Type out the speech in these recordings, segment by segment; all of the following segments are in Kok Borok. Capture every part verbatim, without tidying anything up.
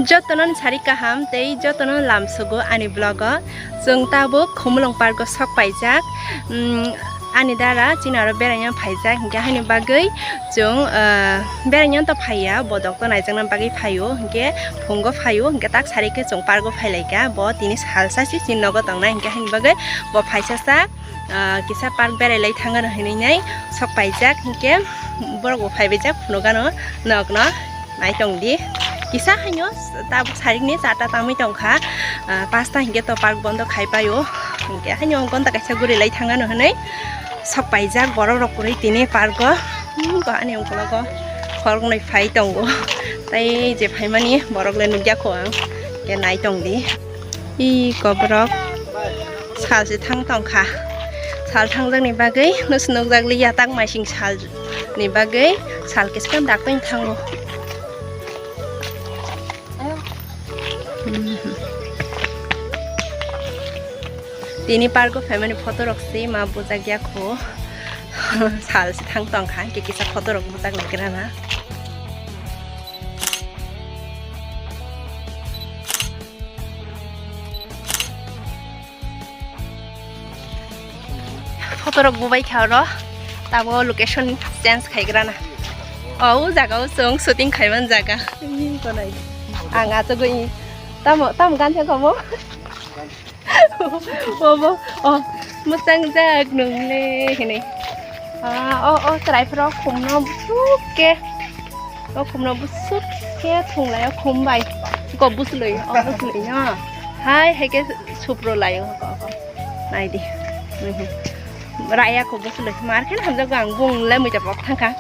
Jotono ni sari kaham tei jotono lamsogo ani vlog o. Chwng tabuk Khumulwng park o sok paijak. Mm, ani dara chini aro beraina phaijak, hinkhe haini bagwi chwng, ah, beraina to phaiya, bo doctor naijakna bagwi phaio, hinkhe phungo phaio, hinkhe tak sari khe chwng park o phailaikha. Bo tini salsa se chini nogo tongnai, hinkhe haini bagwi bo phaisa sak. Ah, kisa park berai lai thangano hinwi nai sok paijak, hinkhe borok bo phaibaijak phunukgano nokno. Naitong di, kisa haino tabuk sarikni charta tangwi tongkha, ah, pasta hinkhe to park bondo khai paio, hinkhe haino gonta kaisa guri lai thangano hinwi sok paijak borok rok kwrwi tini park o. Hmm, ani ukologo khoroknwi phai tongo, tei je phaimani borok le nukya kho ang, hinkhe naitong di. Iko borok sal se thang tongkha. Sal thangjakni bagwi no se nukjakliya, tak maising sal ni bagwi sal kiskam dak tong thango. Tini park o phaimani photo rok se ma bujak ya kho. Sal se thang tongkha, hinkhe kisa photo rok bujak lai gra na. Photo rok bubai kha oro, tabo location change khai gra na. O, o jaga o chwng shooting khai man jaga. Ang achugwi tamo, tamo gan thang kamo. Obo, o, mwchang jak nung le hinwi. Ah, o, o, chwrai phro khumno busuk khe. O khumno busuk khe thung lai, o khum bai. Ko buslui, o buslui no. Hai, hai khe supro lai, o, o, o. Nai di. Mhm. Raya ko buslui. Mar khe hamjak ang bung le muita pok thang kha.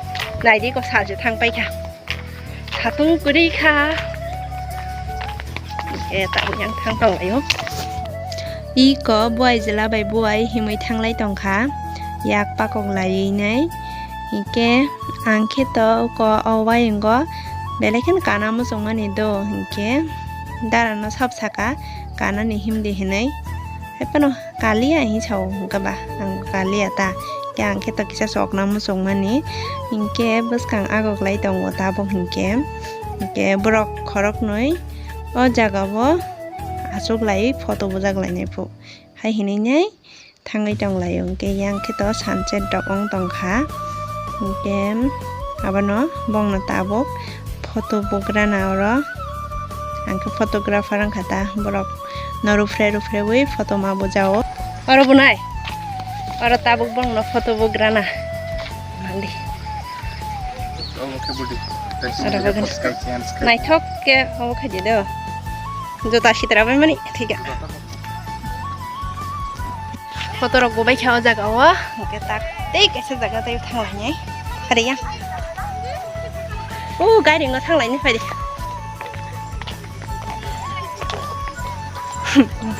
Nai di ko sal se thang pai kha. Satung kwrwi kha. E, tabuk yang thang tong laio. Iko buai jela bai buai himwi thanglai tongkha. Yak pakok laiwi nai. Hinkhe ang khe to ko o wayungo belai kheno kana muchungmani do. Hinkhe darano sab saka kanani himdi hinwi. Hai phano Kaliya hinwi sao hwnkhe ba, ang kaliya ta. Khe ang khe to kisa chokna muchungmani. Hinkhe bwskang agok lai tongo tabuk hinkhe. Hinkhe borok khoroknwi o jaga o achuk lai photo bujak lainai phu. Hai hinwi nai thangwi tong laio. Hinkhe yang khe to sunset rok wng tongkha. Hinkhe abono bongno tabuk photo bugrana oro. Ang khe photographer wngkha ta, borok no rwphre rwphrewi photo ma bujao. Oro bunai, oro tabuk bongno photo bugrana. Mandi. Obo khe budi. Oro budi. Naithok khe obo khaidi do. Jota sitra bai mani thik. Photo rok bo bai kha o jaga o, hwnkhe tak tei kaisa jaga tei thang lainai. Ari yang. O gari no thang lainai phai di.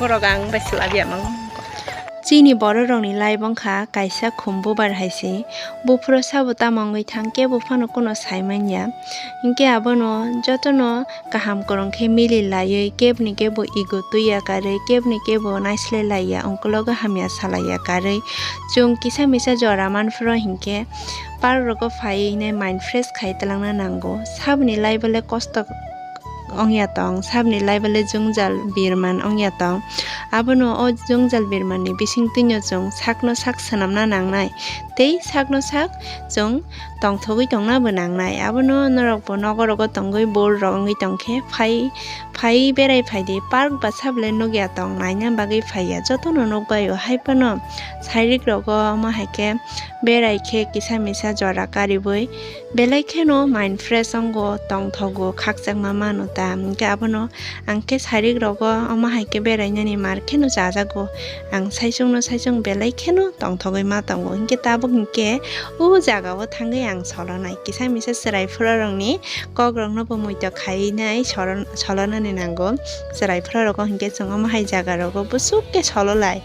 Borok ang bai swlaiya mang. Chini borok rokni life wngkha kaisa khum bubar hai se. Buphuru sabo tamo wngwi thang kebo phano kuno sai manya. Hinkhe abono jotono kaham kwrwng khe mili laiwi, kebni kebo ego twiya karwi, kebni kebo naislai laiya, ungkologo hamya salaiya karwi. Chwng kisa misa jora manphuru hinkhe park rogo phaiwi nai mind fresh khai twlangna nango. Saboni life le kosto wngya tong, saboni life le jwngjal birman wngya tong. Abono o jwngjal birmanni bisingtwino chwng sakno sak swnamna nangnai tei sakno sak chwng tongthogwi tongna bo nangnai. Abono norok bo nogo rogo tongwi bor rok wngwi tongkhe phai, phai berai phaidi, park ba sabole nukya tong, naina bagwi phaiya, jotono nukbaio. Haiphano sairik rogo omo hai khe berai khe kisa misa jora karibwi belai kheno mind fresh wngo, tongthogo, khakchangma mano ta. Hinkhe abono ang khe sairik rogo omo hai khe berainani mar kheno chajago. Ang saichungno saichung belai kheno tongthogwi ma tongo. Hinkhe tabuk hinkhe o jaga o thangwi ang solonai. Kisa misa chwrai phuru rokni kok rokno bo muitok khai nai solon-, solonani nango. Chwrai phuru rogo hinkhe chwng omo hai jaga rogo busuk khe sololai.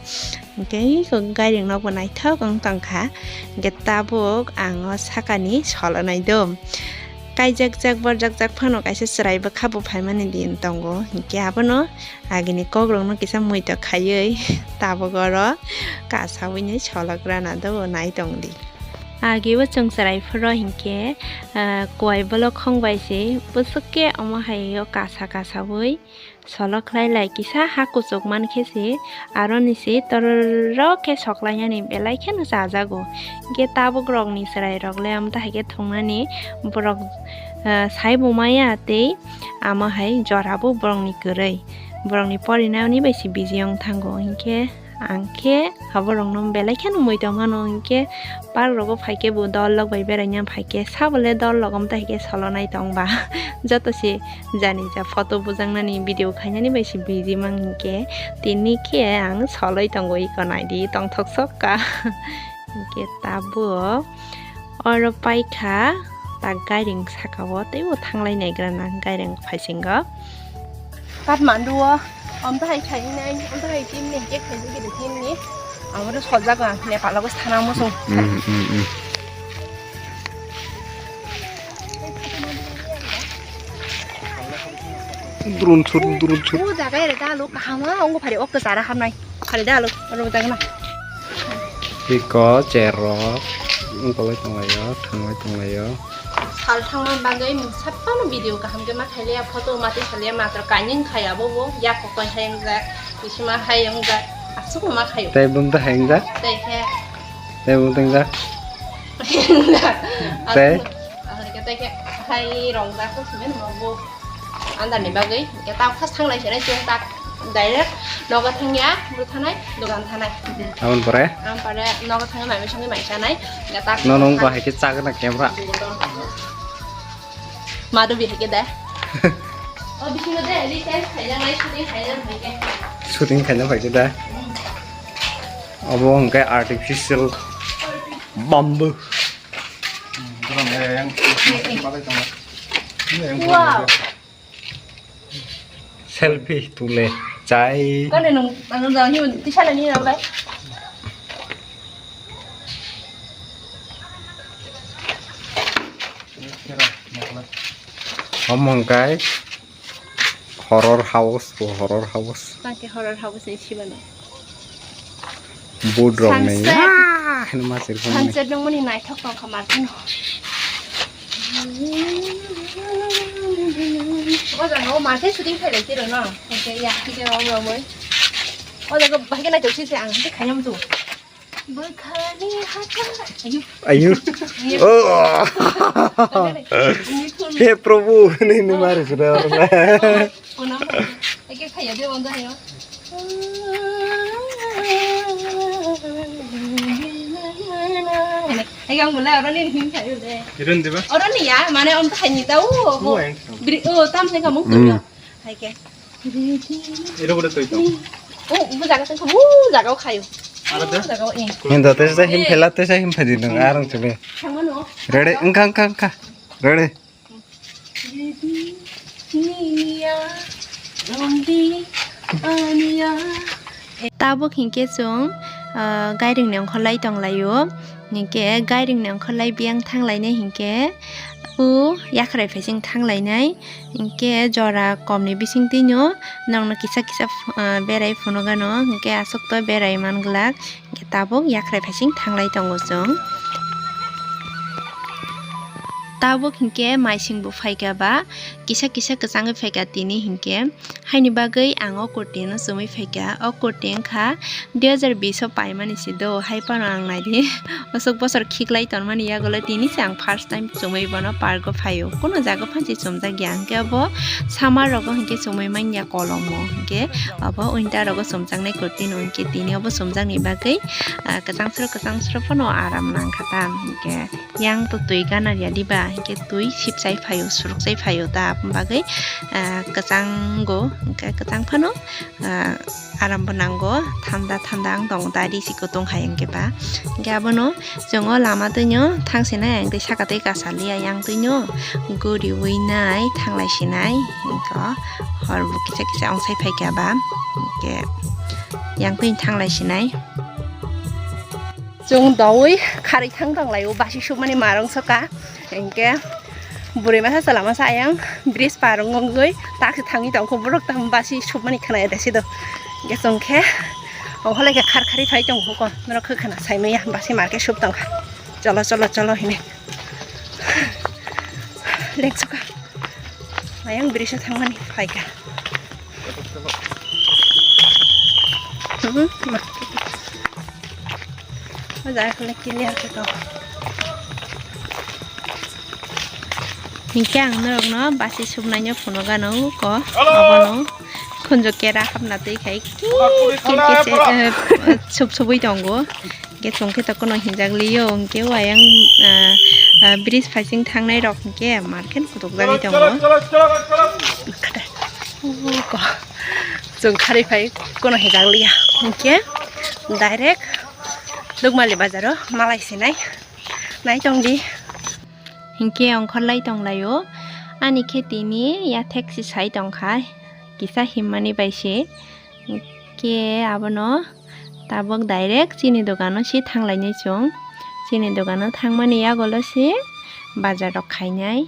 Hinkhe gairing nok bo naithok wng tongkha. Hinkhe tabuk ang o sakani solonai do. Kaijak jak borjak jak phano kaisa chwrai bwkha bo phaimani din tongo. Hinkhe abono agini kok rokno kisa muitok khaiwi tabuk oro kasawini solok rana do bo nai tongdi. Agi o chwng chwrai phuru hinkhe, ah, kuai bolok khong bai se bwswk khe omo hai o kasa kasa ui solo khlai lai kisa ha kuchuk man khe se aroni se tororo khe soklainani belai kheno chajago. Hinkhe tabuk rokni chwrai rok le amtwi hai khe thungnani borok, ah, sai bo maya tei amo hai jora bo borokni kwrwi, borokni porinani bai se busy wng thango hinkhe. Ang khe haborokno belai kheno mui tongmano, hinkhe park rogo phaikhe bo dol rok bai beraina phaikhe, sabole dol rok omtwi haikhe solonai tongba. Joto se jani ja photo bujaknani, video khainani bai se busy mang hinkhe, tini khe ang soloi tongo, iko naidi tongthok sokka. Hinkhe tabuk oro paikha, tak gairing saka o teibo thanglai naigra nang gairing phaisingo. Kathmandu o, omtahai khainai, omtahai team ni, hinkhe khainai gede team ni. Abo to sojak ang, Nepal o sana musung. Hmm, hmm, hmm. Drone shot, drone shot. O jaga ere dalo kaham, ongo phari o kwchara hamnai. Phari dalo, oro jaga na. Iko cherrok wngkolai tonglaio, thangwi tonglaio. Sal thangma bagwi mung saphano video kaham khe ma khailiya, photo ma twi salia, matro kaining khai abo bo, yak kokoi hai wngjak, bisima hai wngjak, aswk ma khaio. Tei bumtwi hai wngjak? Tei khe. Tei bumtwi wngjak? Wngjak. Tei? Aswk, aswk khe tei khe hai rongjak ko simen mo bo. Andar ni bagwi, hingke tamo khas thanglai se nai chwng tak direct nogo thangya, bwrwi thanai, dogan thanai. Aboni pore? Aboni pore nogo thangya mai mui songwi mai chanai, hingke tak. Nono wngkha hai khe chagwna camera. Madu bi hai khe de. O bisingo de, recharge khaijak nai, shooting khaijak hai khe. Shooting khaina phai khe de. Obo hingke artificial bamboo. Wow. Selfie tule chai. Kone nung, nung jao ni tisa le ni nang bai. Omo hingkai horror house bo, horror house. Tangke horror house ni sibana. Boat rok nai. Sunset. Ah, hino ma sir phone ni. Sunset nongmani naithok tongkha martin. O jaga o martin shooting khailai tiro no. Oke, ya, kike o romoi. O jaga bahai khe naithok sisi ang, khaina muchung. Bwkhani hata. Ayu. Ayu. Ayu. Oh. Ayu. He Prabhu, ni ni mari sudah orang. Eke khaya de wanda hayo. Eke ang gula oro ni hin khayo de. Kiran diba? Oro ni ya, mane on to khani ta o. Bri o tam se kamu. Hai ke. Ero bole toi to. O bu jaga tang bu jaga khayo. Ara de? Jaga o. Hinda te sa him phela te sa him phadi nang arang chule. Thangmano. Ready, engka engka engka. Ready. Tabuk hinkhe chwng, ah, gairing ni ongkhorlai tonglaio. Hinkhe gairing ni ongkhorlai biyang thanglainai hinkhe o yakhrai phaising thanglainai. Hinkhe jora komni bisingtwino nokno kisa kisa, ah, berai phunukgano. Hinkhe aswkto berai manglak. Hinkhe tabuk yakhrai phaising thanglai tongo chwng. Tabuk hinkhe maising bo phaikha ba kisa kisa kwchangwi phaikha tini hinkhe. Haini bagwi ang o kurti no chumui phaikha. O kurti wngkha dui hajar bish o paimani se do, hai phano ang naidi. Aswk bosor khiklai tonmani yagulo tini se ang first time chumui bono park o phaio. Kuno jaga phansi chumjakya hinkhe abo summer rogo hinkhe chumui manya kolom o hinkhe abo winter rogo chumjaknai kurti no hinkhe tini obo chumjakni bagwi, ah, kwchang sro kwchang sro phano aram nangkha ta hinkhe yang to twi gana ya diba hinkhe twi sipsai phaio, surukjai phaio ta aboni bagwi, ah, kwchango hinkhe kwchang phano, ah, aram bo nango, thanda thanda wng tongo ta risi kutung hai hinkhe ba. Hinkhe abono chwng o lama twino thang sinai ang tei saka tei kasa liya yang twino guriwi nai thanglai sinai. Hinkhe hor bo kisa kisa ongsai phaikha ba hinkhe yang twino thanglai sinai. Chwng doui kharwi thang tong laio, basi sukmani marung soka. Hinkhe bwrwi masa chwla masa ayang bridge par wngwi tak se thangwi tongkho, borok tamo basi sukmani khwnaya de sido. Hinkhe chwng khe ongkholai khe khar kharwi phai tongkho, norok khe khwna sai manya basi market suk tongkha. Cholo, cholo, cholo hini. Leksoka. Ayang bridge o thangmani phaikha. Hmm, ma. O jaga khale clear khe tongo. Hinkhe ang norokno basi subnaino phunukgano ko. Hello. Abono khunju kera hapna twi khai ki, ki, ki se, eh, sub subui tongo. Hinkhe chwng khe tokono hinjak liyo, hinkhe o ayang, ah, ah, bridge phaising thangnai rok hinkhe mar khe kutukjagwi tongo. Chwng kharwi phai kono hinjak liya, hinkhe direct Dukmali bazaro malai sinai nai tongdi. Hinkhe ongkhorlai tonglaio, ani khe tini yathek se sai tongkha, kisa himmani bai se. Hinkhe abono tabuk direct chini dogano se thanglainai chwng. Chini dogano thangmani yagulo se bazar rok khainai.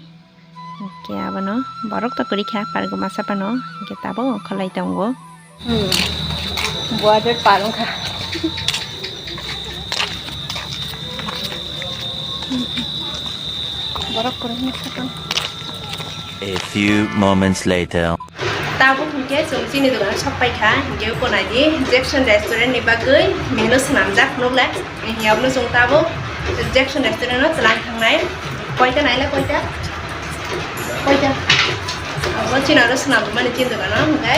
Hinkhe abono borok to kwrwi kha, pargo masa phano hinkhe tabuk ongkhorlai tongo. Hmm. Buajar par wngkha. Borok kwrwngma sakang. A few moments later. Tabuk hinkhe chwng chini dogano sok paikha, hinkhe uko naidi Jackson Restaurant ni bagwi menu swnamjak phunukle. Hinkhe abono chwng tabuk Jackson Restaurant o chwlang thangnai. Koita naila koita? Koita? Abo chini aro swnam mani chini dogano, hwnkhe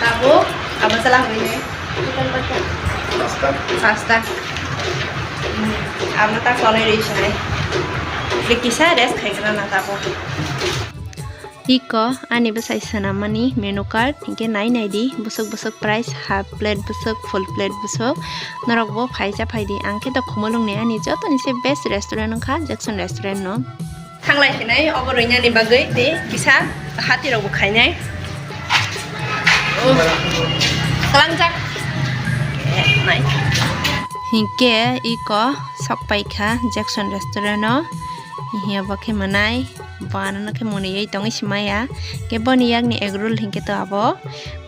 tabuk abo chwla hwnwi ne. Pasta. Pasta. Hmm. Abo ta kolai rwi sanai. Kisa rest khai kana na tabuk. Iko ani bwsai swnammani menu card, hinkhe nai nai di, bwswk bwswk price, half plate bwswk, full plate bwswk, norok bo phai cha phai di, ang khe to Khumulwng ni ani joto ni se best restaurant wngkha Jackson Restaurant no. Thanglai phinai obo rwinani bagwi tei kisa hati rok bo khainai. Oh, twlangjak. Eh, nai. Hinkhe iko sok paikha Jackson Restaurant no, hiya bo khe mwnai. Bo ano khe mwnwi tongwi simaya. Khe boni yakni egg roll hinkhe to abo.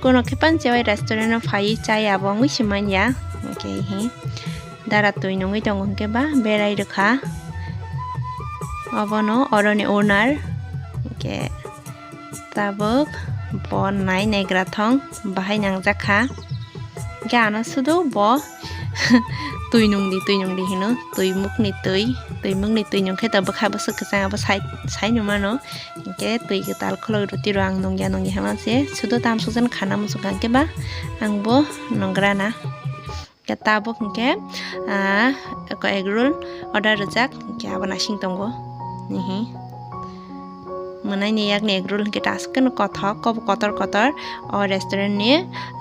Kuno khe panchewai restaurant o phaiwi chaya abo wngwi simanya. Hinkhe hi dara twi nungwi tongo hinkhe ba berai rwkha. Obono oroni owner. Hinkhe tabuk bo nai naigra thong bahai nangjak kha. Hinkhe ano sudu bo twi nungdi, twi nungdi hino, twi mukni twi, twi mukni twi nungkhe to bwkha bwswk kwchang abo sai, sai nung mano. Hinkhe twi kwtal khwlwi rw tiro ang nungya nungya hwnma se, sudu tamsukjani khana muchung kha hinkhe ba ang bo nungrana. Hinkhe tabuk hinkhe, ah, eko egg roll order rwjak, hinkhe abo naising tongo. Hihi. Mwnaini yakni egg roll hinkhe taskeno kothok, kobo kotor kotor. O restaurant ni,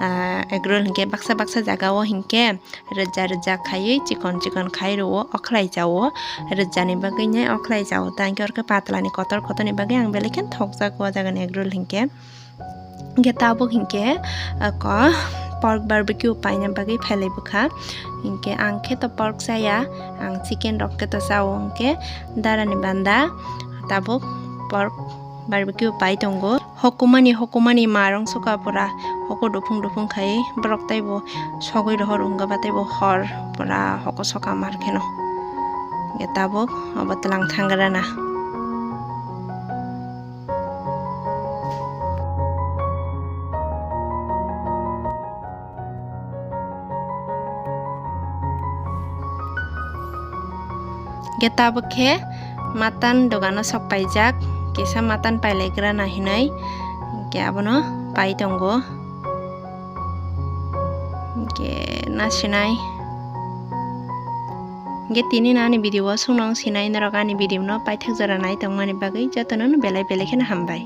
ah, egg roll hinkhe baksa baksa jaga o hinkhe rwja rwja khaiwi chikon chikon khai rwo, okhlai jao. Rwjani bagwi nai okhlai jao. Tangkhe orkhe patlani kotor kotorni bagwi ang belai kheno thokjak o jagani egg roll hinkhe. Hinkhe tabuk hinkhe, ah, ko pork barbecue paina bagwi phailai bwkha. Hinkhe ang khe to pork chaya, ang chicken rok khe to chao, hinkhe darani banda tabuk pork barbecue pai tongo. Hokumani, hokumani marwng suka pura hoko duphung duphung khai borok teibo sogwi rohor wngkha ba teibo hor pura hoko soka mar kheno. Hinkhe tabuk obo twlang thangrana. Hinkhe tabuk khe mutton dogano sok paijak, kisa mutton pailaigrana hinwi, hinkhe abono pai tongo. Hinkhe nasinai. Hinkhe tini no ani video o songno wng sinai, norok ani video no paithak jora nai tongmani bagwi jotono no belai belai kheno hambai.